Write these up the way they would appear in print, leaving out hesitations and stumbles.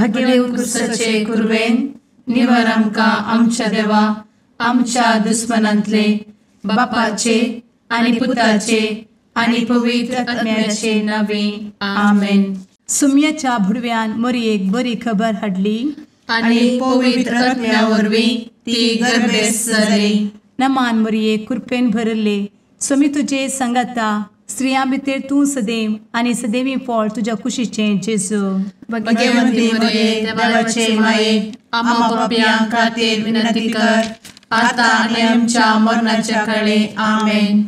भगेव कुरवेन निवर आमकां आमच्या देवा आमच्या दुस्मनांतले बापाचे आनी पुताचे आनी पवित्र आत्म्याचे नावे आमेन. सुम्याच्या भुडव्यान मोरयेक बरी खबर हाडली आनी पवित्र आत्म्या वरवीं ती गर्भेस्त जाली. नमान मोरये, कृपेन भरले, स्वामी तुजे संगाता, स्त्रियां भितर तूं सदैव आनी सदैवी फळ तुज्या कुशीचें जेजू. भगवंती मोरये, देवाचे माये, आम्हा पापयां खातीर विनंती कर आता आनी आमच्या मरणाच्या काळे. आमेन.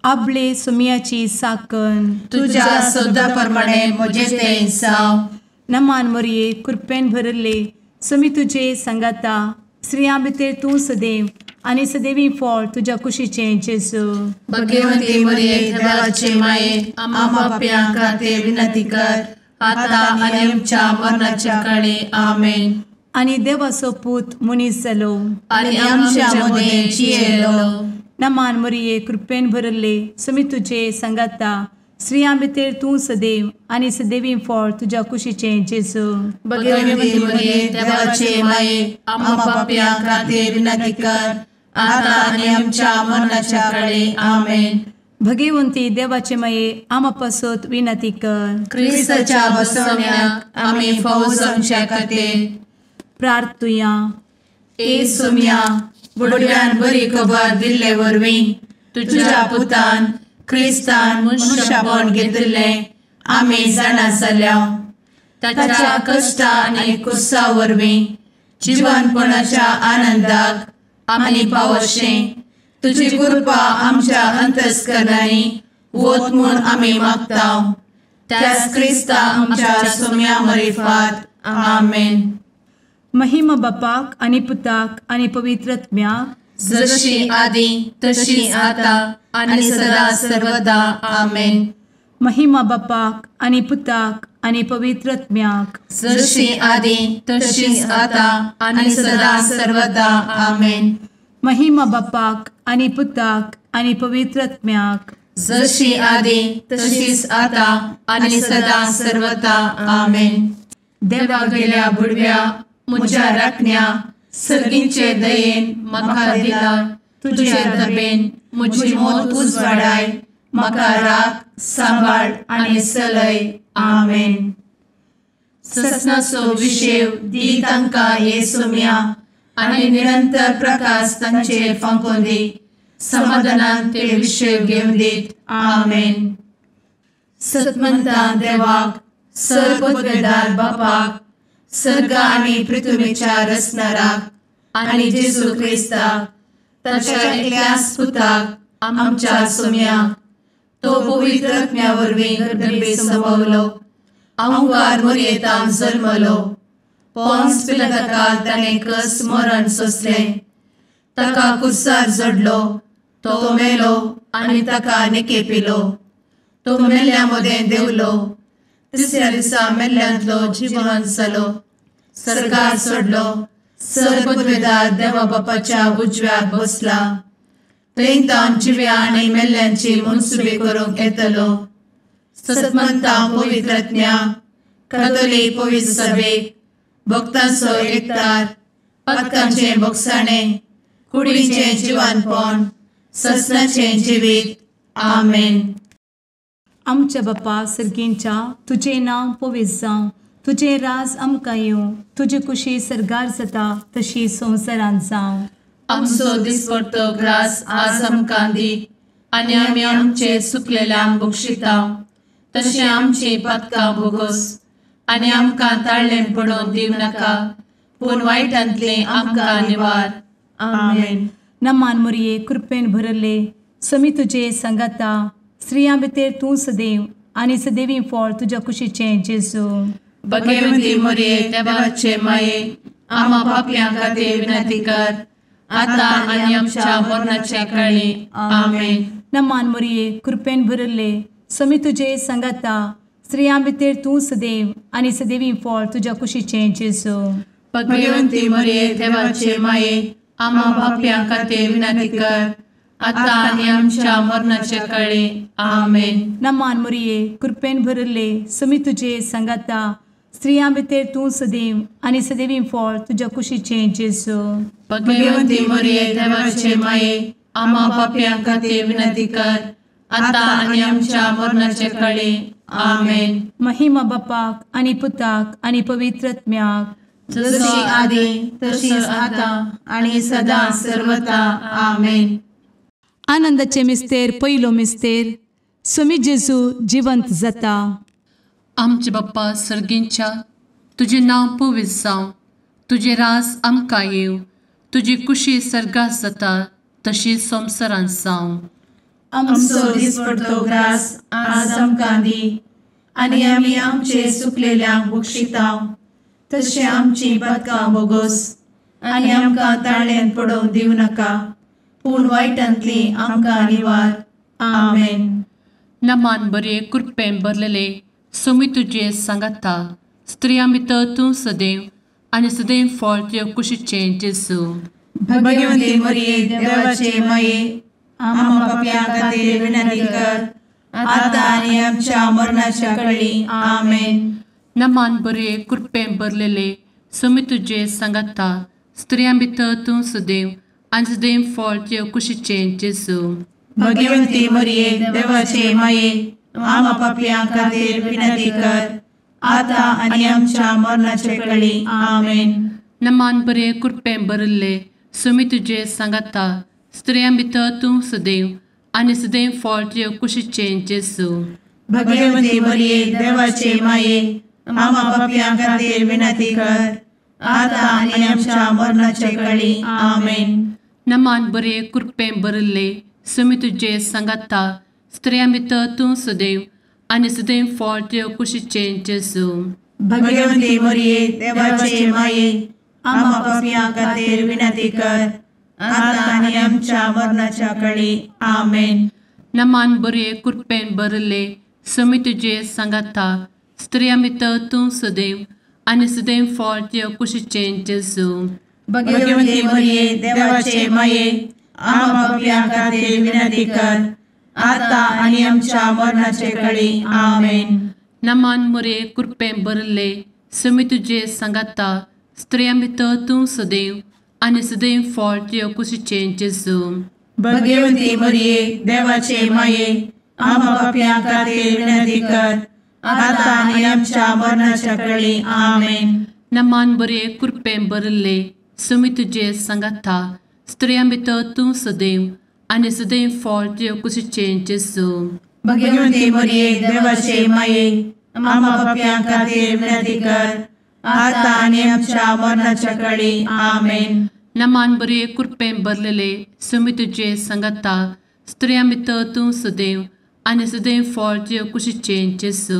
आपले सुम्याची साकन तुज्या सदा प्रमाणे म्हजें तें जावं. नमान मोरये, कृपेन भरले, स्वामी तुजे संगाता, स्त्रियां भितर तूं सदैव आनी सदैवी फळ तुज्या कुशीचें जेजू. भगवंती मोरये, देवाचे माये, आम्हा पापयां खातीर विनंती कर आता आनी आमच्या मरणाच्या काळे. आमेन. आनी देवाचो पूत मनीस जालो आनी आमच्या मदें जियेलो. नमान मोरये, कृपेन भरले, स्वामी तुजे संगाता, स्त्रियां भितर तूं सदैव आनी सदैवी फळ तुज्या कुशीचें जेजू. भगवंती मोरये, देवाचे माये, आम्हा पापयां खातीर विनंती कर आता आनी आमच्या मरणाच्या काळे. आमेन. भगवंती देवाचे माये, आम्हा पासत विनंती कर. क्रिस्ताच्या बसवण्याक आमी फावो जावच्या खातीर प्रार्थुया. ए सुम्या, बुडव्यान बरी खबर दिल्ले वरवीं तुज्या पुतान क्रिस्तान मनशापण घेतिल्लें आमी जाणा जाल्या. ताच्या कश्टा आनी कुसा वरवीं जिवनपणाच्या आनंदाक आमी पावशें तुजी कृपा आमच्या अंतस्करणांनी वत म्हूण आमी मागता. त्याच क्रिस्ता आमच्या सुम्या मरिफात. आमेन. महिमा बापाक आनी पुताक आनी पवित्र आत्म्याक, जशी आदी तशी आता आनी सदा सर्वदा. आमेन. महिमा बापाक आनी पुताक आनी पवित्र आत्म्याक, जशी आदी तशी आता आनी सदा सर्वदा. आमेन. महिमा बापाक आनी पुताक आनी पवित्र आत्म्याक, जशी आदी तशीच आता आनी सदा सर्वदा. आमेन. देवा गेल्या बुडव्या म्हज्या राखण्या सर्गींचे दयेन म्हाका दिला तुजे दबेन म्हजी मोत उजवाडाय, म्हाका राख सांबाळ आनी चलय. आमेन. ससनाचो विशेव दी तांकां हे सुम्या आनी निरंतर प्रकाश तांचेर फांकोवन दी, समाधानान ते विशेव घेवन दीत. आमेन. सतमंता देवाक, सर्वपदवेदार बापाक, सर्ग आनी पृथ्वीच्या रचणाराक आनी जेजू क्रिस्ताक ताच्या एकल्याच पुताक आमच्या सुम्याक, तो पवित्र आत्म्या वरवीं गर्भे संभवलो, अहंकार मोरयेतान जल्मलो, पोन्स पिलाताकाल ताणें कस मरण सोंसलें, ताका कुर्सार जडलो, तो मेलो आनी ताका निकेपिलो, तो मेल्ल्या मदें देंवलो, तिसऱ्या दिसा मेल्ल्यांतलो जिवन जालो, सर्गार सोडलो, सर्वपदवेदार देवा बापाच्या उजव्याक बसला, थंय तावन जिव्या आनी मेल्ल्यांची मनसुबी करूंक येतलो. सतमंता पवित्र आत्म्या, कातोलीक पवित्र सभेक, भक्तांचो एकतार, पातकांचें भोगसाणें, कुडीचें जिवानपण, ससनाचें जिवीत. आमेन. आमच्या बापा सर्गींच्या, तुजें नांव पवित्र जावं, तुजें राज आमकां येवं, तुजी कुशी सर्गार जाता तशी संवसारांत जावं. आमचो दिसपडतो ग्रास आज आमकां दी आनी आमी आमचे सुकलेल्यांक बक्षिता तशें आमची पातकां भोगोस आनी आमकां ताळ्ळें पडोवन दिवं नाका, पूण वायटांतलें आमकां निवार. आमेन. नमान मोरये, कृपेन भरले, स्वामी तुजे संगाता, स्त्रियां भितर तूं सदैव आनी सदैवी फळ तुज्या कुशीचें जेजू. भगवंती मोरये, देवाचे माये, आम्हा पापयां खातीर विनंती कर आता आनी आमच्या मरणाच्या काळी. आमेन. नमान मोरये, कृपेन भरले, स्वामी तुजे संगाता, स्त्रियां भितर तूं सदैव आनी सदैवी फळ तुज्या कुशीचें जेजू. भगवंती मोरये, देवाचे माये, आम्हा पापयां खातीर विनंती कर आता आनी आमच्या मरणाच्या काळी. आमेन. नमान मोरये, कृपेन भरले, स्वामी तुजे संगाता, स्त्रियां भितर तूं सदैव आनी सदैवी फळ तुज्या कुशीचें जेजू. भगवंती मरिये देवाचे माये, आम्हा पापयां खातीर विनंती कर, आतां आनी आमच्या मरणाचे कळे. आमेन. महिमा बापाक आनी पुताक आनी पवित्र आत्म्याक, जशी आदी तशीच आतां आनी सदां सर्वता. आमेन. आनंदाचे मिस्तेर पयलो मिस्तेर, स्वामी जेजू जिवंत जाता. आमचे बाप्पा सर्गींच्या, तुजें नांव पवित्र जावं, तुजें राज आमकां येवं, तुजी कुशी सर्गात जाता तशी संवसारांत जावं. आमचो दिसपडतो ग्रास आज आमकां दी, आनी आमी आमचे सुकलेल्यांक बक्षिता तशें आमची पातकां बोगोस, आनी आमकां ताळ्यांत पडोवंक दिवं नाका, पूण वायटांतली आमकां निवार. आमेन. नमान बरे कृपेन भरलेले स्वामी तुजे सांगाता, स्त्रियां भितर तूं सदैव आनी सदैव फळ तुज्या कुशीचें जेजू. भगवंती मरिये देवाचे माये, आम्हा पापयां खातीर विनंती कर, आतां आनी आमच्या मरणाच्या कळी. आमेन. नमान बरे कृपेन भरलेले स्वामी तुजे सांगाता, स्त्रियां भितर तूं सदैव आनी सदैव फळ तुज्या कुशीचें जेजू. भगवंती मरिये देवाचे माये, आम्हा पापयां खातीर विनंती कर, आतां आनी आमच्या मरणाचे कळी. आमेन. नमान बरे कृपेन भरिल्ले स्वामी तुजे सांगाता, स्त्रियां भितर तूं सदैव आनी सदैव फळ तुज्या कुशीचें जेजू. भगवंती मरिये देवाचे माये, आम्हा पापयां खातीर विनंती कर, आतां आनी आमच्या मरणाचे कळी. आमेन. नमान बरे कृपेन भरिल्ले स्वामी तुजे सांगाता, स्त्रियां भितर तूं सदैव आनी सदैव फळ तुज्या कुशीचें जेजू. भगवंती मरिये देवाचे माये, आम्हा पापयां खातीर विनंती कर, आतां आनी आमच्या मरणाच्या कळी. आमेन. नमान बरे कृपेन भरिल्ले स्वामी तुजे सांगाता, स्त्रियां भितर तूं सदैव आनी सदैव फळ तुज्या कुशीचें जेजू. भगवंती मरिये देवाचे माये, आम्हा पापयां खातीर विनंती कर, आतां आनी आमच्या मरणाचे कळी. आमेन. नमान मरिये कृपेन भरिल्ले स्वामी तुजे सांगाता, स्त्रियां भितर तूं सदैव आनी सदैव फळ तुज्या कुशीचें जेजू. भगवंती मरिये देवाचे माये, आम्हा पापयां खातीर विनंती कर, आतां आनी आमच्या मरणाच्या कळी. आमेन. नमान बरे कृपेन भरिल्ले स्वामी तुजे सांगाता, स्त्रियां भितर तूं सदैव आनी सदैव फळ तुज्या कुशीचें जेजू. भगवंती मरिये देवाचे माये, आम्हा पापयां खातीर विनंती कर, आतां आनी आमच्या मरणाच्या कळी. आमेन. नमान बरे कृपेन भरलेले स्वामी तुजे सांगाता, स्त्रियां भितर तूं सदैव आनी सदैव फळ तुज्या कुशीचें जेजू.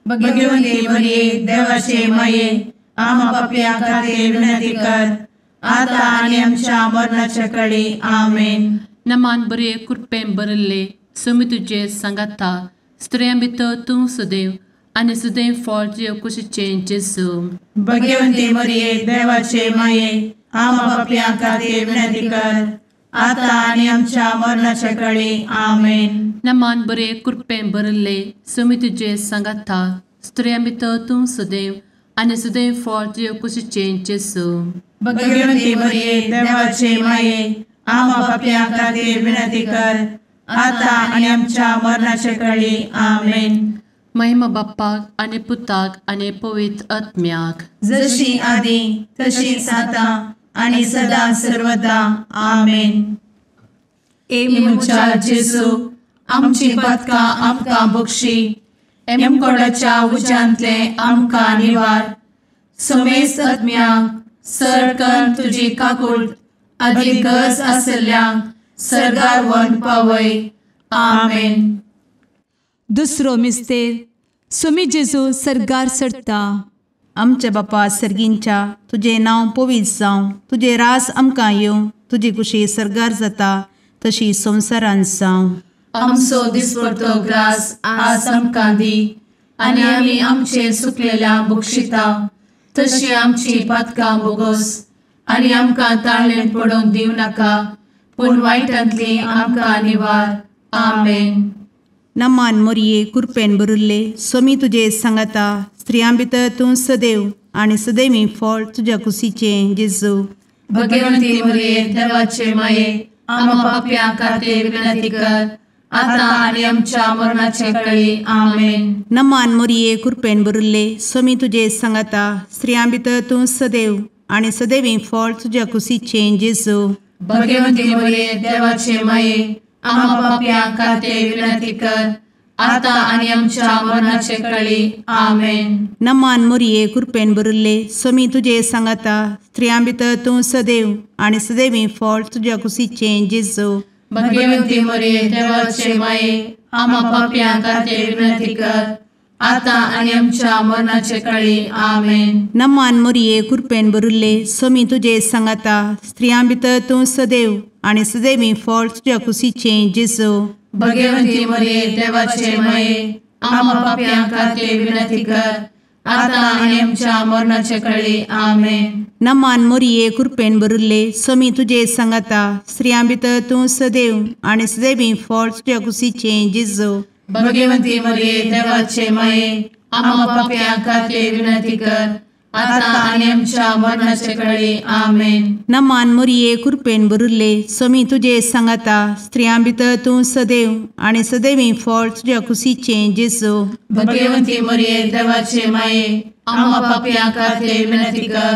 भगवंती मरिये देवाचे माये, आम्हा पापयां खातीर विनंती कर, आतां आनी आमच्या मरणाच्या कळी. आमेन. नमान बरे कृपेन भरिल्ले स्वामी तुजे सांगाता, स्त्रियां भितर तूं सदैव आनी सदैव फळ तुज्या कुशीचें जेजू. भगवंती मरिये देवाचे माये, आम्हा पापयां खातीर विनंती कर, आतां आनी आमच्या मरणाच्या कळी. आमेन. नमान बरे कृपेन भरिल्ले स्वामी तुजे सांगाता, स्त्रियां भितर तूं सदैव आनी सदैव फळ तुज्या कुशीचें जेजू. भगवंती मरिये देवाचे माये, आम्हा पापयां खातीर विनंती कर, आतां आनी आमच्या मरणाच्या कळी. आमेन. महिमा बाप्पाक आनी पुताक आनी पवित्र आत्म्याक, जशी आदी तशीच आतां आनी सदां सर्वदा. आमेन. ए म्हज्या जेजू, आमची पातकां आमकां बक्षी, एमकोडाच्या उज्यांतले आमकां निवार, समेस्त आत्म्यांक सरकन तुजी काकूट आदी गरज आशिल्ल्यांक सर्गार व्हरून पावय. आमेन. दुसरो मिस्तेर, स्वामी जेजू सर्गार चडटा. आमच्या बापा सर्गींच्या, तुजें नांव पवित्र जावं, तुजें राज आमकां येवं, तुजी कुशी सर्गार जाता तशी संवसारांत जावं. आमचो दिसपडतो ग्रास आज आमकां दी, आनी आमी आमचे सुकलेल्या बक्षिता तशी आमची पातकां बोगोस, आनी आमकां ताळ्ळेंत पडोवंक दिवं नाका, पूण वायटांतली आमकां निवार. आमेन. नमान मोरये कृपेन भरिल्ले स्वामी तुजे सांगाता, स्त्रियां भितर तूं सदैव आनी सदैवी फळ तुज्या कुशीचें जेजू। भगवंती मरिये देवाचे माये आम्हा पाप्यां खातीर विनंती कर आता आनी आमच्या मरणाचे वेळी। आमेन। नमान मरिये कृपेन भरिल्ले स्वामी तुजे सांगाता स्त्रियां भितर तूं सदैव आनी सदैवी फळ तुज्या कुशीचें जेजू। भगवंती मरिये देवाचे माये आम्हा पाप्यां खातीर विनंती कर आता आनी आमच्या मरणाचे वेळी। आमेन। नमान मरिये कृपेन भरिल्ले स्वामी तुजे सांगाता स्त्रियां भितर तूं सदैव आनी सदैवी फळ तुज्या कुशीचें जेजू। भगवंती मरिये देवाचे माये आम्हा पाप्यां खातीर विनंती कर आता आनी आमच्या मरणाचे वेळी। आमेन। नमान मरिये कृपेन भरिल्ले स्वामी तुजे सांगाता स्त्रियां भितर तूं सदैव आनी सदैवी फळ तुज्या कुशीचें जेजू। भगवंती मरिये देवाचे माये आम्हा पाप्यां खातीर विनंती कर आता आनी आमच्या मरणाचे वेळी। आमेन। नमान मरिये कृपेन भरिल्ले स्वामी तुजे सांगाता स्त्रियां भितर तूं सदैव आनी सदैवी फळ तुज्या कुशीचें जेजू। भगवंती मरिये देवाचे माये आम्हा पाप्यां खातीर विनंती कर आता आनी आमच्या मरणाचे वेळी। आमेन। नमान मरिये कृपेन भरिल्ले स्वामी तुजे सांगाता स्त्रियां भितर तूं सदैव आनी सदैवी फळ तुज्या कुशीचें जेजू। भगवंती मरिये देवाचे माये आम्हा पाप्यां खातीर विनंती कर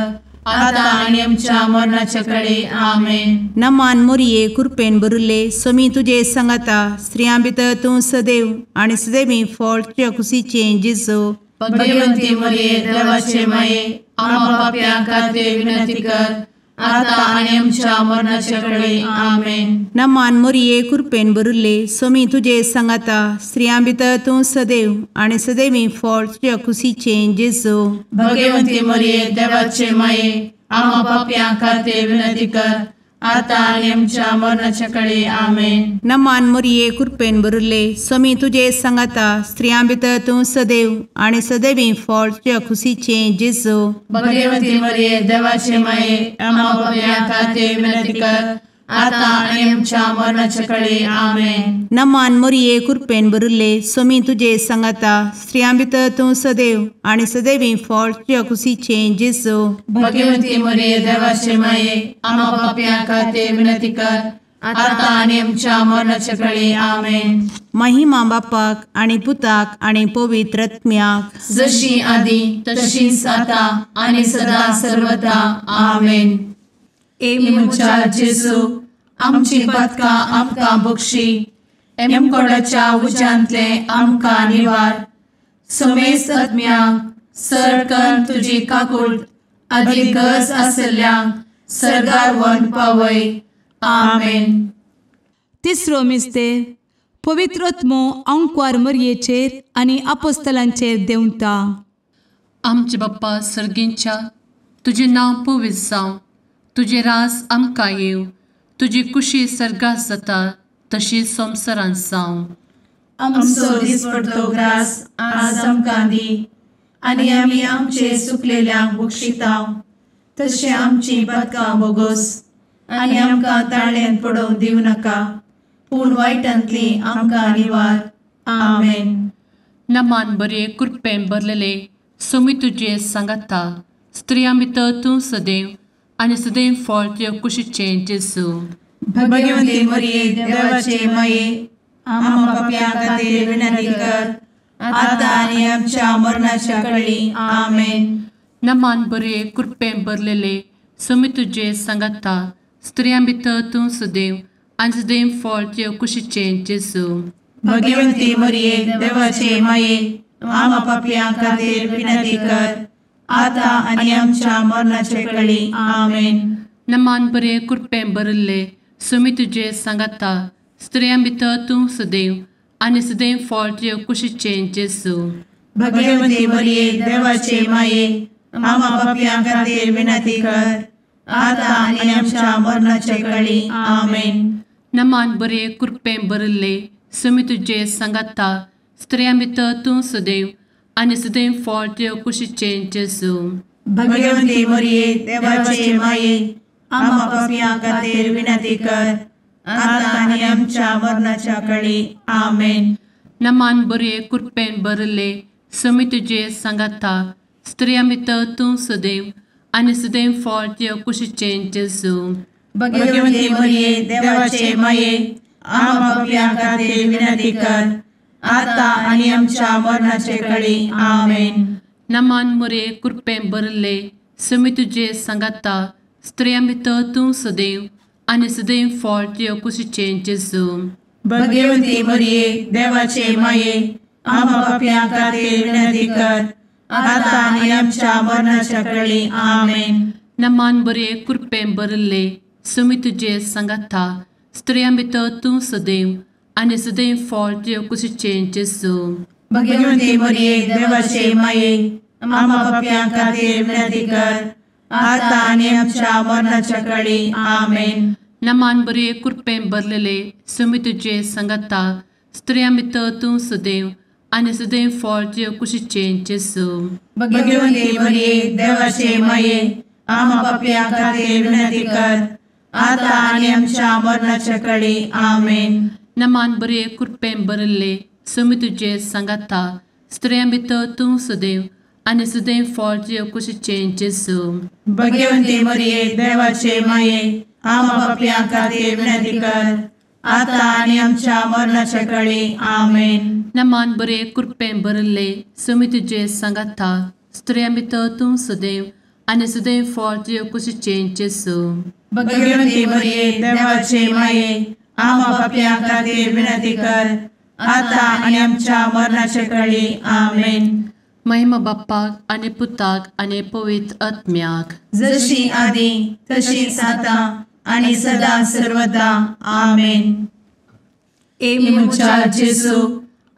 आता आनी आमच्या मरणाचे वेळी। आमेन। नमान मरिये कृपेन भरिल्ले स्वामी तुजे सांगाता स्त्रियां भितर तूं सदैव आनी सदैवी फळ तुज्या कुशीचें जेजू। भगवंती मरिये देवाचे माये आम्हा पाप्यां खातीर विनंती कर आता आनी आमच्या मरणाचे वेळी। आमेन। नमान मरिये कृपेन भरिल्ले स्वामी तुजे सांगाता स्त्रियां भितर तूं सदैव आनी सदैवी फळ तुज्या कुशीचें जेजू। भगवंती मरिये देवाचे माये आम्हा पाप्यां खातीर विनंती कर आता आनी आमच्या मरणाचे वेळी। आमेन। नमान मरिये कृपेन भरिल्ले स्वामी तुजे सांगाता स्त्रियां भितर तूं सदैव आनी सदैवी फळ तुज्या कुशीचें जेजू। भगवंती मरिये देवाचे माये आम्हा पाप्यां खातीर विनंती कर आता आनी आमच्या मरणाचे वेळी। आमेन। नमान मरिये कृपेन भरिल्ले स्वामी तुजे सांगाता स्त्रियां भितर तूं सदैव आनी सदैवी फळ तुज्या कुशीचें जेजू। भगवंती मरिये देवाचे माये आम्हा पाप्यां खातीर विनंती कर आता आनी आमच्या मरणाचे वेळी। आमेन। महिमा बापाक आनी पुताक आनी पवित्र आत्म्याक जशी आदी तशीच आता आनी सदा सर्वदा। आमेन। ए म्हज्या जेजू आमची पातकां आमकां बक्षी एमकोडाच्या उज्यांतले आमकां निवार समेस्त आत्म्यांक सरकन तुजी काकूट आदी गरज आशिल्ल्यांक सर्गार व्हरून पावय। आमेन। तिसरो मिस्तेर पवित्र आत्मो आंकवार मरयेचेर आनी आपोस्तलांचेर देंवता। आमचे बाप्पा सर्गींच्या तुजें नांव पवित्र जावं, तुजें राज आमकां येवं, तुजी कुशी सर्गात जाता तशी संवसारांत जावं। आमचो दिसपडतो ग्रास आज आमकां दी आनी आमी आमचे सुकलेल्यांक बक्षितांव तशें आमची पातकां बोगोस आनी आमकां ताळ्यान पडोवंक दिवं नाका पूण वायटांतली आमकां निवार। आमेन। नमान बरे कृपेन भरलेले स्वामी तुजे सांगाता स्त्रियां भितर तूं सदैव आनी सदैव फळ तुज्या कुशीचें जेजू। भगवंती मरिये देवाचे माये आम्हा पाप्यां खातीर विनंती कर आता आनी आमच्या मरणाच्या वेळी। आमेन। नमान बरे कृपेन भरलेले स्वामी तुजे सांगाता स्त्रियां भितर तूं सदैव आनी सदैव फळ तुज्या कुशीचें जेजू। भगवंती मरिये देवाचे माये आम्हा पाप्यां खातीर विनंती कर आता आनी आमच्या मरणाचे वेळी। आमेन। नमान बरे कृपेन भरिल्ले स्वामी तुजे सांगाता स्त्रियां भितर तूं सदैव आनी सदैव फळ तुज्या कुशीचें जेजू। भगवंती मरिये देवाचे माये आम्हा पाप्यां खातीर विनंती कर आता आनी आमच्या मरणाचे वेळी। आमेन। नमान बरे कृपेन भरिल्ले स्वामी तुजे सांगाता स्त्रियां भितर तूं सदैव आनी सदैव फळ तुज्या कुशीचें जेजू। भगवंती मरिये देवाचे माये आम्हा पाप्यां खातीर विनंती कर आता आनी आमच्या मरणाच्या वेळी। आमेन। नमान बरे कृपेन भरिल्ले समी तुजे सांगाता स्त्रियां भितर तूं सदैव आनी सदैव फळ तुज्या कुशीचें जेजू. भगवती मरिये देवाचे माये आम्हा पाप्यां खातीर विनंती कर आता आनी आमच्या मरणाचे कळी. आमेन. नमान मोरये कृपेन भरिल्ले समी तुजे सांगाता स्त्रियां भितर तूं सदैव आनी सदैव फळ तुज्या कुशीचें जेजू. भगवती मरिये देवाचे माये आम्हा पाप्यां खातीर विनंती कर आता आनी आमच्या मरणाच्या कळी. आमेन. नमान बरे कृपेन भरिल्ले समी तुजे सांगाता स्त्रियां भितर तूं सदैव आनी सदैव फळ तुज्या कुशीचें जेजू. भगवती मरिये देवाचे माये आम्हा पाप्यां खातीर विनंती कर आता आनी आमच्या मरणाच्या कळी. आमेन. नमान बरे कृपेन भरलेले समी तुजे सांगाता स्त्रियां भितर तूं सदैव आनी सदैव फळ तुज्या कुशीचें जेजू. भगवती मरिये देवाचे माये आम्हा पाप्यां खातीर विनंती कर आता आनी आमच्या मरणाच्या कळी. आमेन. नमान बरे कृपेन भरिल्ले समी तुजे सांगाता स्त्रियां भितर तूं सदैव आनी सदैव फळ तुज्या कुशीचें जेजू. भगवती मरिये देवाचे माये आम्हा पाप्यां खातीर विनंती कर आता आनी आमच्या मरणाच्या कळी. आमेन. नमान बरे कृपेन भरिल्ले समी तुजे सांगाता स्त्रियां भितर तूं सदैव आनी सदैव फळ तुज्या कुशीचें जेजू. भगवती मरिये देवाचे माये आम्हा पाप्यां खातीर विनंती कर आता आनी आमच्या मरणाच्या कळी. आमेन. महिमा बाप्पाक आनी पुताक आनी पवित्र आत्म्याक, जशी आदी तशीच आता आनी सदा सर्वदा. आमेन. ए म्हज्या जेजू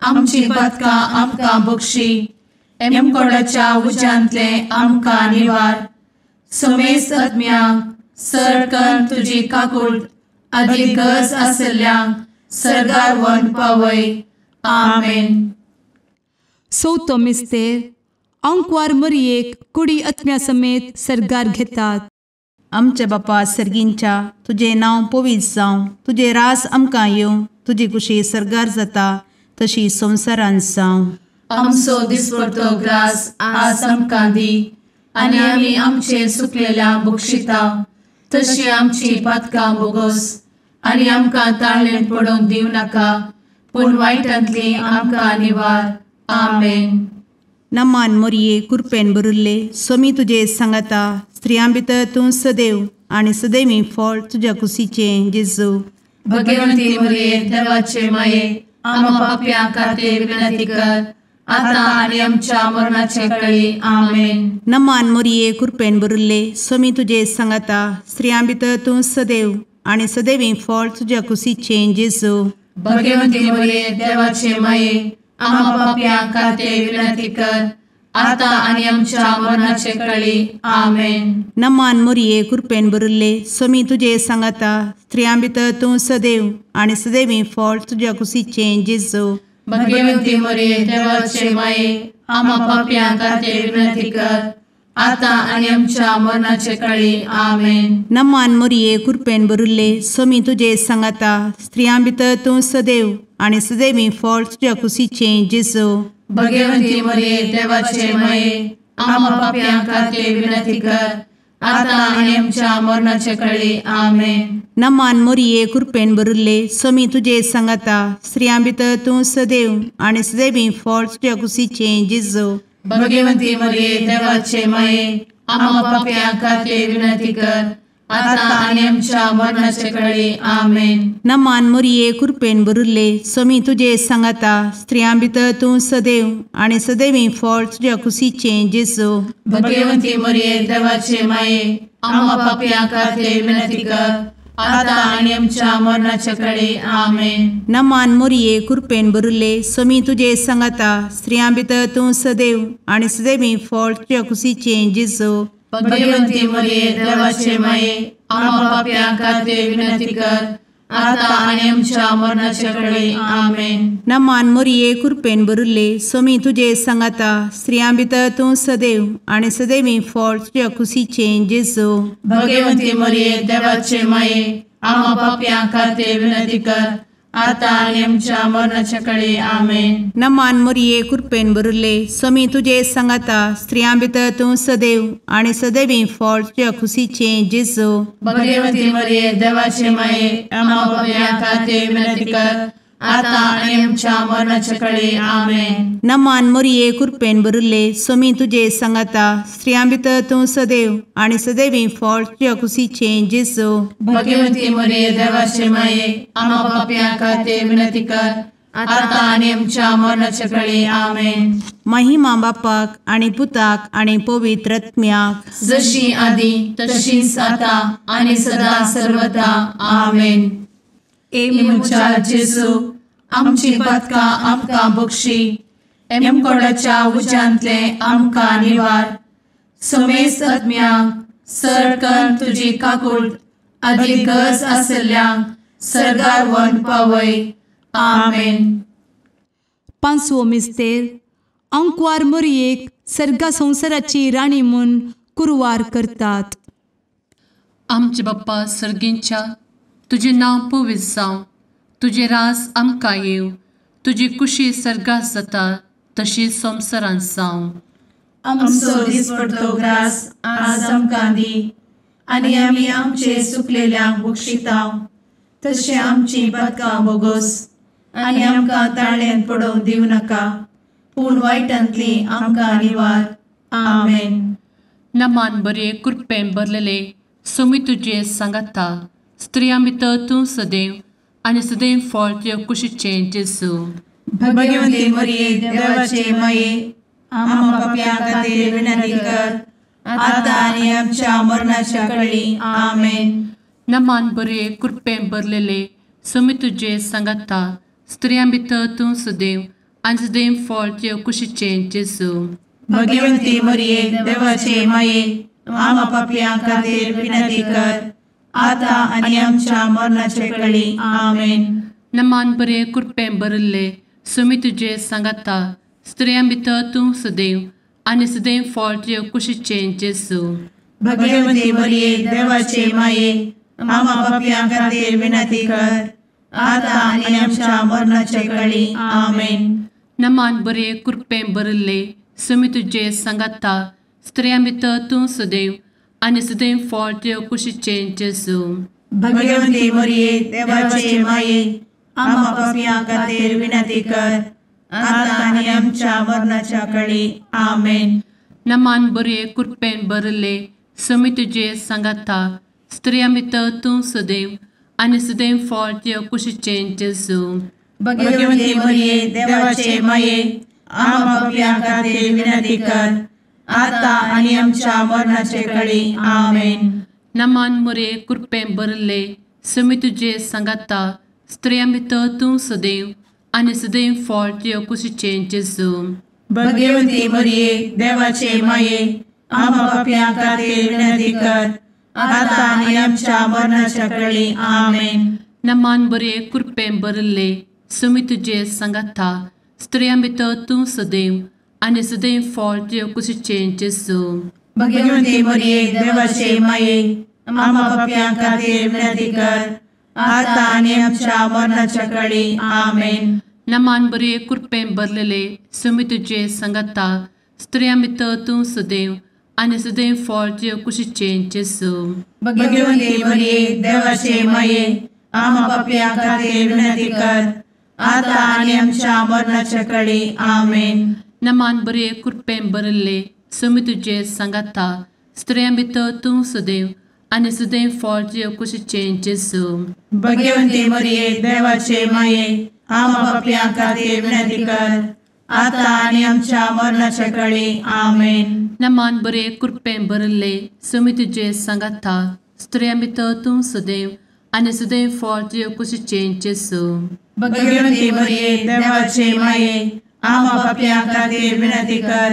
आमची पातकां आमकां बक्षी, एमकोडाच्या उज्यांतले आमकां निवार, समेस्त आत्म्यांक सरकन तुजी काकूट आदी गरज आसल्ल्यांक सर्गार व्हरून पावय. आमेन. चवथो मिस्तेर आंकवार मरियेक कुडी आत्म्या समेत सर्गार घेतात. आमच्या बापा सर्गींच्या तुजें नांव पवित्र जावं, तुजें रास आमकां येवं, तुजी कुशी सर्गार जाता तशी संवसारांत जावं. आमचो दिसपडतो ग्रास आज आमकां दी आनी आमी आमचे सुकलेल्या बक्षिता तशी आमची पातकां बोगोस आनी आमकां ताळेन पडोवंक दिवं नाका, पूण वायटांतली आमकां निवार. आमेन. नमान मोरये कृपेन भरिल्ले स्वामी तुजे सांगाता स्त्रियां भितर तूं सदैव आनी सदैवी फळ तुज्या कुशीचें जेजू. भगवंती मोरये देवाचे माये आम्हा पाप्यां खातीर विनंती कर आता आनी आमच्या मरणाचे कळी. आमेन. नमान मोरये कृपेन भरिल्ले स्वामी तुजे सांगाता स्त्रियां भितर तूं सदैव आनी सदैवी फळ तुज्या कुशीचें जेजू. भगवंती मोरये देवाचे माये आम्हा पाप्यां खातीर विनंती कर आता आनी आमच्या मरणाचे कळी. आमेन. नमान मोरये कृपेन भरिल्ले स्वामी तुजे सांगाता स्त्रियां भितर तूं सदैव आनी सदैवी फळ तुज्या कुशीचें जेजू. भगवंती मोरये देवाचे माये आम्हा पाप्यां खातीर विनंती कर आता आनी आमच्या मरणाचे कळी. आमेन. नमान मोरये कृपेन भरिल्ले स्वामी तुजे सांगाता स्त्रियां भितर तूं सदैव आनी सदैवी फळ तुज्या कुशीचें जेजू. भगवंती मोरये देवाचे माये आम्हा पाप्यां खातीर विनंती कर आता आनी आमच्या मरणाचे कळी. आमेन. नमान मोरये कृपेन भरिल्ले स्वामी तुजे सांगाता स्त्रियां भितर तूं सदैव आनी सदैवी फळ तुज्या कुशीचें जेजू. भगवंती मोरये देवाचे माये आम्हा पाप्यां खातीर विनंती कर आता आनी आमच्या मरणाचे कळी. आमेन. नमान मोरये कृपेन भरिल्ले स्वामी तुजे सांगाता स्त्रियां भितर तूं सदैव आनी सदैवी फळ तुज्या कुशीचें जेजू. भगवंती मोरये देवाचे माये आम्हा पाप्यां खातीर विनंती कर आता आनी आमच्या मरणाचे कळी. आमेन. नमान मोरये कृपेन भरिल्ले स्वामी तुजे सांगाता स्त्रियां भितर तूं सदैव आनी सदैवी फळ तुज्या कुशीचें जेजू. भगवंती मोरये देवाचे माये आम्हा पाप्यां खातीर विनंती कर आता आनी आमच्या मरणाचे कळी. आमेन. नमान मोरये कृपेन भरिल्ले स्वामी तुजे सांगाता स्त्रियां भितर तूं सदैव आनी सदैवी फळ तुज्या कुशीचें जेजू. भगवंती मोरये देवाचे माये आम्हा पाप्यां खातीर विनंती कर आतां आनी आमच्या मरणाच्या कळे. आमेन. नमान मोरये कृपेन भरिल्ले स्वामी तुजे सांगाता, स्त्रियां भितर तूं सदैव आनी सदैवी फळ तुज्या खुशीचें जेजू. भगवती मरिये देवाचे माये, आम्हा पाप्यां खातीर विनंती कर, आतां आनी आमच्या मरणाच्या कळे. आमेन. नमान मोरये कृपेन भरिल्ले स्वामी तुजे सांगाता, स्त्रियां भितर तूं सदैव आनी सदैवी फळ तुज्या खुशीचें जेजू. भगवती मरिये देवाचे माये, आम्हा पाप्यां खातीर विनंती कर, आतां आनी आमच्या मरणाच्या कळे. आमेन. महिमा बापाक आनी पुताक आनी पवित्र आत्म्याक, जशी आदी तशीच आतां आनी सदा सर्वदा. आमेन. ए म्हज्या जेजू, आमची पातकां आमकां बक्षी, एमकोडाच्या उज्यांतले आमकां निवार, समेस्त आत्म्यांक सरकन तुजी काकूट आदी गरज आशिल्ल्यांक सर्गार व्हरून पावय. आमेन. पांचवो मिस्तेर अंकवार मोरयेक सर्गा संवसाराची राणी म्हूण कुरवार करतात. आमचे बाप्पा सर्गींच्या, तुजें नांव पवित्र जावं, तुजें राज आमकां येवं, तुजी कुशी सर्गात जाता तशी संवसारांत जावं. आमचो दिसपडतो ग्रास आज आमकां दी, आनी आमी आमचे सुकलेल्यांक बक्षिता तशें आमची पातकां बोगोस, आनी आमकां ताळ्यांत पडोवंक दिवं नाका, पूण वायटांतली आमकां निवार. आमेन. नमान बरे कृपेन भरलेले स्वामी तुजे सांगाता, स्त्रियां भितर तूं सदैव आनी सदैव फळ तुज्या कुशीचें जेजू. भगवती मरिये देवाचे माये, आम्हा पाप्यां खातीर विनंती कर, आतां आनी आमच्या मरणाच्या कळी. आमेन. नमान बरे कृपेन भरलेले स्वामी तुजे सांगाता, स्त्रियां भितर तूं सदैव आनी सदैव फळ तुज्या कुशीचें जेजू. भगवती मरिये देवाचे माये, आम्हा पाप्यां खातीर विनंती कर, आतां आनी आमच्या मरणाच्या कळी. आमेन. नमान बरे कृपेन भरिल्ले स्वामी तुजे सांगाता, स्त्रियां भितर तूं सदैव आनी सदैव फळ तुज्या कुशीचें जेजू. भगवती मरिये देवाचे माये, आम्हा पाप्यां खातीर विनंती कर, आतां आनी आमच्या मरणाच्या कळी. आमेन. नमान बरे कृपेन भरिल्ले स्वामी तुजे सांगाता, स्त्रियां भितर तूं सदैव आनी सदैव फळ तुज्या कुशीचें जेजू. भगवती मरिये देवाचे माये, आम्हा पाप्यां खातीर विनंती कर, आतां आनी आमच्या मरणाच्या कळी. आमेन. नमान बरे कृपेन भरिल्ले स्वामी तुजे सांगाता, स्त्रियां भितर तूं सदैव आनी सदैव फळ तुज्या कुशीचें जेजू. भगवती मरिये देवाचे माये, आम्हा पाप्यां खातीर विनंती कर, आतां आनी आमच्या मरणाचे कळी. आमेन. नमान मरिये कृपेन भरिल्ले स्वामी तुजे सांगाता, स्त्रियां भितर तूं सदैव आनी सदैव फळ तुज्या कुशीचें जेजू. भगवती मरिये देवाचे माये, आम्हा पाप्यां खातीर विनंती कर, आतां आनी आमच्या मरणाच्या कळी. आमेन. नमान बरे कृपेन भरिल्ले स्वामी तुजे सांगाता, स्त्रियां भितर तूं सदैव आनी सदैव फळ तुज्या कुशीचें जेजू. भगवती मरिये देवाचे माये, आम्हा पाप्यां खातीर विनंती कर, आतां आनी आमच्या मरणाच्या कळी. आमेन. नमान बरे कृपेन भरलेले स्वामी तुजे सांगाता, स्त्रियां भितर तूं सदैव आनी सदैव फळ तुज्या कुशीचें जेजू. भगवती मरिये देवाचे माये, आम्हा पाप्यां खातीर विनंती कर, आतां आनी आमच्या मरणाच्या कळी. आमेन. नमान बरे कृपेन भरिल्ले स्वामी तुजे सांगाता, स्त्रियां भितर तूं सदैव आनी सदैव फळ तुज्या कुशीचें जेजू. भगवती मरिये देवाचे माये, आम्हा पाप्यां खातीर विनंती कर, आतां आनी आमच्या मरणाच्या कळी. आमेन. नमान बरे कृपेन भरिल्ले स्वामी तुजे सांगाता, स्त्रियां भितर तूं सदैव आनी सदैव फळ तुज्या कुशीचें जेजू. भगवती मरिये देवाचे माये, आम्हा पाप्यां खातीर विनंती कर,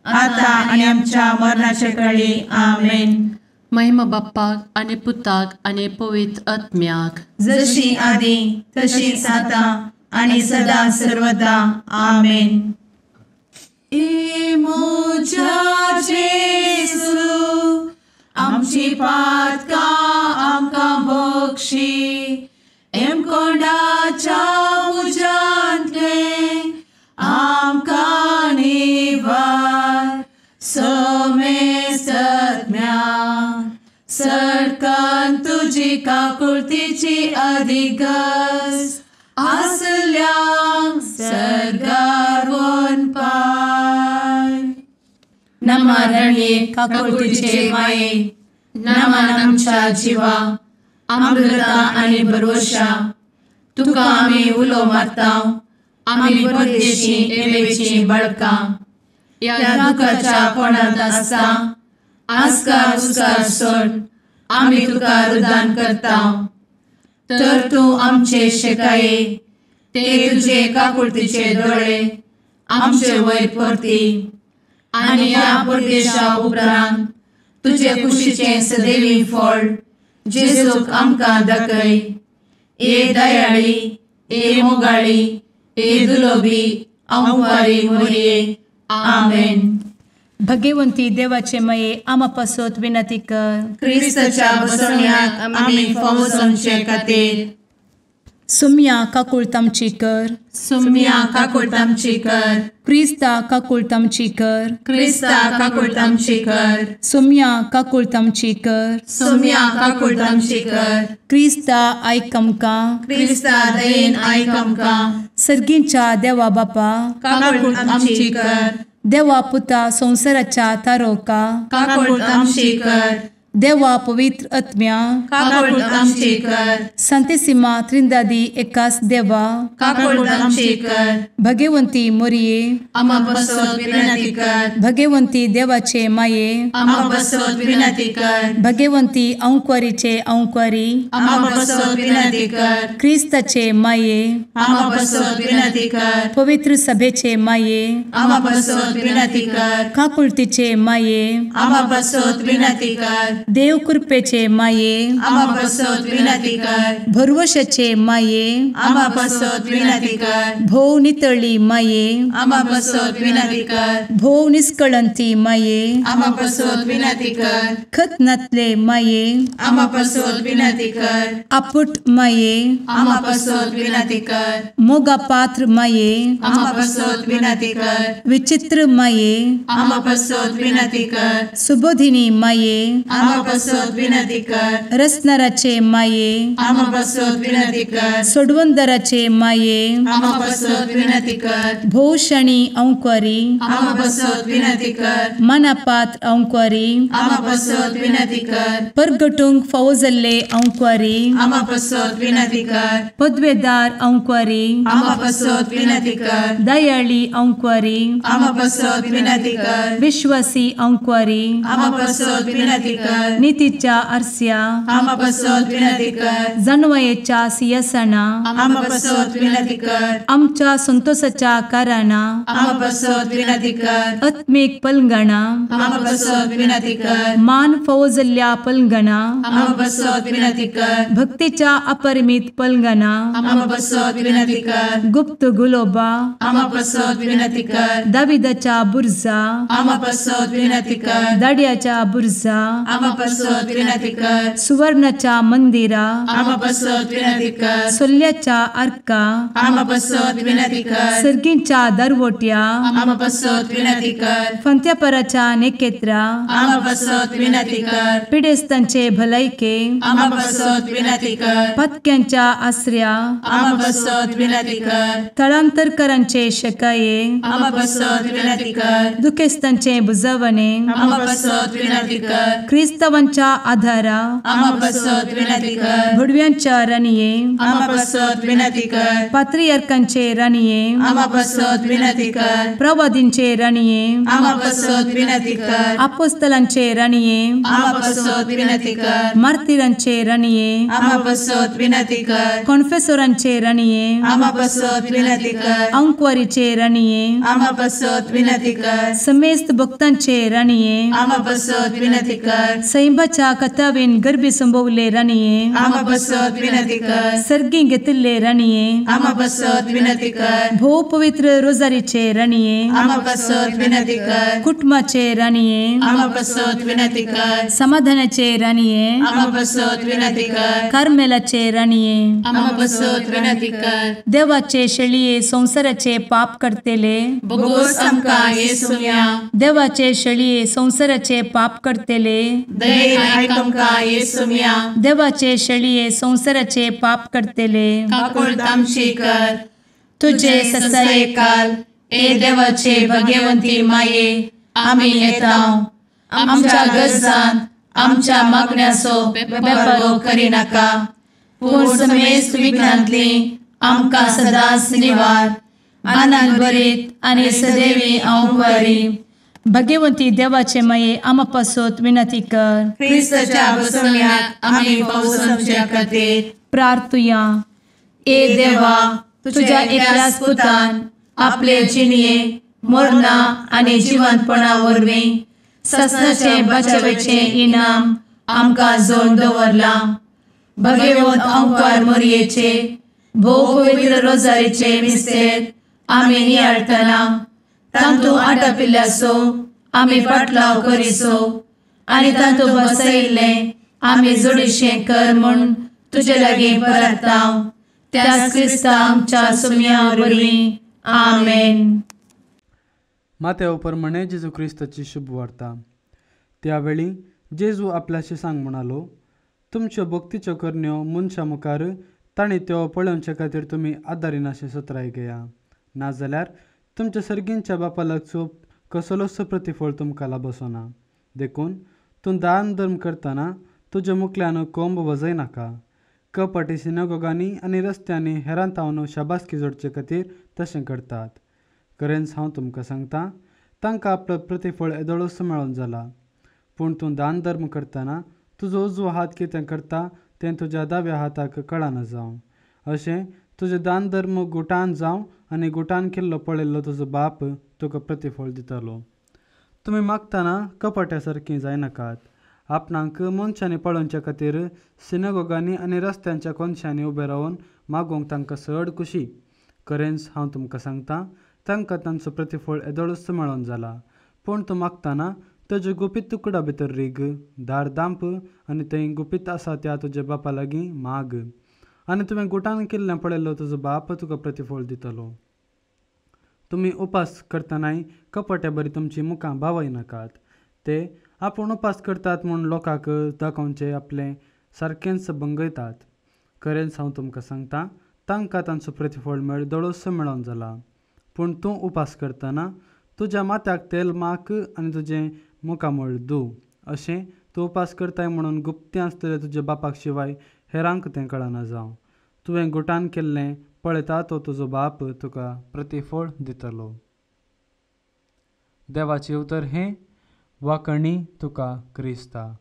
आतां आनी आमच्या मरणाच्या कळी. आमेन. महिमा बाप्पाक आनी पुताक आनी पवित्र आत्म्याक, जशी आदी तशीच आतां आनी सदा सर्वदा. आमेन. ए म्हज्या जेजू, आमची पातकां आमकां बक्षी, एमकोंडाच्या तुजी काकुळतीची अधिगस आसल्यांक सर्गार वनपाय. नमा रणये काकुळतीचे माये, नमन आमच्या जिवा, अमृता आनी भरवशा, तुका आमी उलो मारता, आमी परदेशी एवेची बळकां, ह्या दुखाच्या कोणांत आसता आस्कार उस्कार सोड आमी तुका रुदान करता. तर तूं आमचे शेकाये ते तुजे काकुळतीचे दोळे आमचे वयर परती आनी ह्या परदेशा उपरांत तुजे कुशीचें सदैवी फळ जेजूक आमकां दाखय. ए दयाळी, ए मोगाळी, ए दुलोबी अंवारी मोरये. आमेन. भगवंती देवाचे मये आमा पासत विनंती कर. क्रिस्ताच्या बसवण्याक आमी फावो जावचे खातीर. सुम्या काकुळट आमची कर. सुम्या काकुळट आमची कर. क्रिस्ता काकुळट आमची कर. क्रिस्ता काकुळट आमची कर. सुम्या काकुळट आमची कर. सुम्या काकुळट आमची कर. क्रिस्ता आयक आमकां. क्रिस्ता दयेन आयक आमकां. सर्गींच्या देवा बापा काकुळट आमची कर. देवा पुता संवसाराच्या तारोका काकुळट आमची कर. देवा पवित्र आत्म्या काकुळट आमची कर. संतेसिमा त्रिंदादी एकास देवा काकुळट आमची कर. भगवंती मोरये आमा पासत विनंती कर. भगवंती देवाचे माये आमा पासत विनंती कर. भगवंती अंकुरीचे अंकुरी आमा पासत विनंती कर. क्रिस्ताचे माये आमा पासत विनंती कर. पवित्र सभेचे माये आमा पासत विनंती कर. काकुळतीचे माये आमा पासत विनंती कर. देव कृपेचे माये आमा पासत विनंती कर. भरवशाचे माये आमा पासत विनंती कर. भोव नितळी माये आमा पासत विनंती कर. भोव निष्कळंती माये आमा पासत विनंती कर. खत नातले माये आमा पासत विनंती कर. आपुट माये आमा पासत विनंती कर. मोगा पात्र माये आमा पासत विनंती कर. विचित्र माये आमा पासत विनंती कर. सुबोधिनी माये आमा पासत विनंती कर. रसनाराचे माये आमा पासत विनंती कर. सोडवंदराचे माये आमा पासत विनंती कर. भोवशणी अंकुरी आमा पासत विनंती कर. मनापात्र अंकुरी आमा पासत विनंती कर. परगटूंक फावो जाल्ले अंकुरी आमा पासत विनंती कर. पदवेदार अंकुरी आमा पासत विनंती कर. दयाळी अंकुरी आमा पासत विनंती कर. विश्वासी अंकुरी आमा पासत विनंती कर. नितीच्या आरस्या आमा पासत विनंती कर. जानवयेच्या सिंहासना आमा पासत विनंती कर. आमच्या संतोषाच्या कारणा आमा पासत विनंती कर. आत्मीक पलंगणा आमा पासत विनंती कर. मान फावो जाल्ल्या पलंगणा आमा पासत विनंती कर. भक्तीच्या अपरिमित पलंगणा आमा पासत विनंती कर. गुप्त गुलोबा आमा पासत विनंती कर. दाविदाच्या बुर्जा आमा पासत विनंती कर. दाड्याच्या बुर्जा आमा पासत विनंती कर. सुवर्णाच्या मंदिरा आमा पासत विनंती कर. सोल्ल्याच्या आर्का आमा पासत विनंती कर. सर्गींच्या दरवट्या आमा पासत विनंती कर. फंत्यापराच्या नेकेत्रा आमा पासत विनंती कर. पिडेस्तांचे भलायके आमा पासत विनंती कर. पत्क्यांच्या आसऱ्या आमा पासत विनंती कर. थळांतरकरांचे शकाये आमा पासत विनंती कर. दुखेस्तांचे बुजवणे आमा पासत विनंती कर. क्रिस्तावांच्या आधारा आमा पासत विनंती कर. भुडव्यांच्या राणये आमा पासत विनंती कर. पात्रियार्कांचे राणये आमा पासत विनंती कर. प्रवादींचे राणये आमा पासत विनंती कर. आपोस्तलांचे राणये आमा पासत विनंती कर. मार्तिरांचे राणये आमा पासत विनंती कर. कॉन्फेसोरांचे राणये आमा पासत विनंती कर. अंकुवारीचे राणये आमा पासत विनंती कर. समेस्त भक्तांचे राणये आमा पासत विनंती कर. सैंबाच्या कथावेन गर्भी संभवले राणये आमा पासत विनंती कर. सर्गी घेतिल्ले राणये आमा पासत विनंती कर. भोव पवित्र रोजारीचे राणये आमा पासत विनंती कर. कुटुंबाचे राणये आमा पासत विनंती कर. समाधानाचे राणये आमा पासत विनंती कर. कार्मेलाचे राणये आमा पासत विनंती कर. देवाचे शेळये संवसाराचे पाप करतेले बोगोस आमकां येसुम्या देवाचे शेळये संवसाराचे पाप करतेले दयेन आयक आमकां येसुम्या. देवाचे शेळये संवसाराचे पाप करतले काकुळट आमची कर. तुजे ससायेकाल ए देवाचे भगवंती माये आमी येता आमच्या गरजान आमच्या मागण्याचो बेपर्वो करिनाका पूण समेस्त विघ्नांतली आमकां सदांच निवार. आनंद भरीत आनी सदैवी अंवकारी. भगवंती देवाचे माये आमा पासत विनंती कर. क्रिस्ताच्या बसवण्याक आमी पावसाच्या खातीर प्रार्थुया. ए देवा तुझ्या एकल्याच पुतान आपले जिणये मरणा आनी जिवंतपणा वरवीं ससनाचे बचावेचे इनाम आमकां जोड दवरलां. भगवंत अंकार मोरयेचे भोव पवित्र रोजारीचे मिस्तेर आमी नियाळटना तांतू आटापिल्ल्याचो आमी पाटलाव करिसो आनी तांतू बसयिल्लें आमी जोडीशें कर म्हूण तुजे लागीं परताव त्याच क्रिस्ता आमच्या सुम्या वरवीं. आमेन. मात्या प्रमाणे जेजू क्रिस्ताची शुभ वार्ता. त्यावेळी जेजू आपल्याशी सांग म्हणालो, तुमच्यो भक्तीच्यो करण्यो मनशां मुखार तांणी त्यो पळोवचे खातीर तुमी आदारिनाशें सत्राय घेया, नाजाल्यार तुमच्या सर्गींच्या बापा लागचो कसलोच प्रतिफळ तुमकां लाबसोना. देखून तूं दान धर्म करतना तुज्या मुखल्यान कोंब वजय नाका. कपटी सिनागोगांनी आनी रस्त्यांनी हेरां तावन शाबासकी जोडचे खातीर तशें करतात. खरेंच हांव तुमकां सांगता, तांकां आपलो प्रतिफळ येदोळच मेळोन जाला. पूण तूं दान धर्म करतना तुजो उजवो हात कितें करता तें तुज्या दाव्या हाताक कळना जावं. अशें तुजें दान धर्म गुटान जावं आनी गुटान केल्लो पळयल्लो तुजो बाप तुका प्रतिफळ दितलो. तुमी मागतना कपट्या सारकीं जायनाकात. आपणाक मनशांनी पळोवच्या खातीर सिनागोगांनी आनी रस्त्यांच्या कोनशांनी उबे रावन मागूंक तांकां चड खुशी. खरेंच हांव तुमकां सांगता, तांकां तांचो प्रतिफळ येदोळच मेळोन जाला. पूण तूं मागतना तुजे गुपीत तुकडा भितर रीग, दार दांप आनी थंय गुपीत आसा त्या तुज्या बापा लागीं माग आनी तुवें गुटान केल्लें पळयल्लो तुजो बाप तुका प्रतिफळ दितलो. तुमी उपास करतनाय कपट्या बरी तुमची मुखां बावयनाकात. ते आपूण उपास करतात म्हूण लोकांक दाखोवचें आपलें सारकेंच भंगयतात. खरेंच हांव तुमकां सांगता, तांकां तांचो प्रतिफळ मेळदोळच मेळोन जाला. पूण तूं उपास करतना तुज्या माथ्याक तेल माक आनी तुजें मुखामळ धूव. अशें तूं उपास करताय म्हणून गुप्तें आसतलें तुज्या बापाक शिवाय हेरांक तें कळना जावं. तुवें गुटान केल्लें पळयता तो तुजो बाप तुका प्रतिफळ दितलो. देवाचें उतर हें वाकणी तुका क्रिस्ता.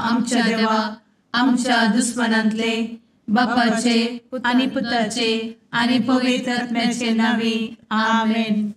आमच्या देवा आमच्या दुस्मनांतले बापाचे आनी पुताचे आनी पवित्र आत्म्याचे नांवी. आमेन.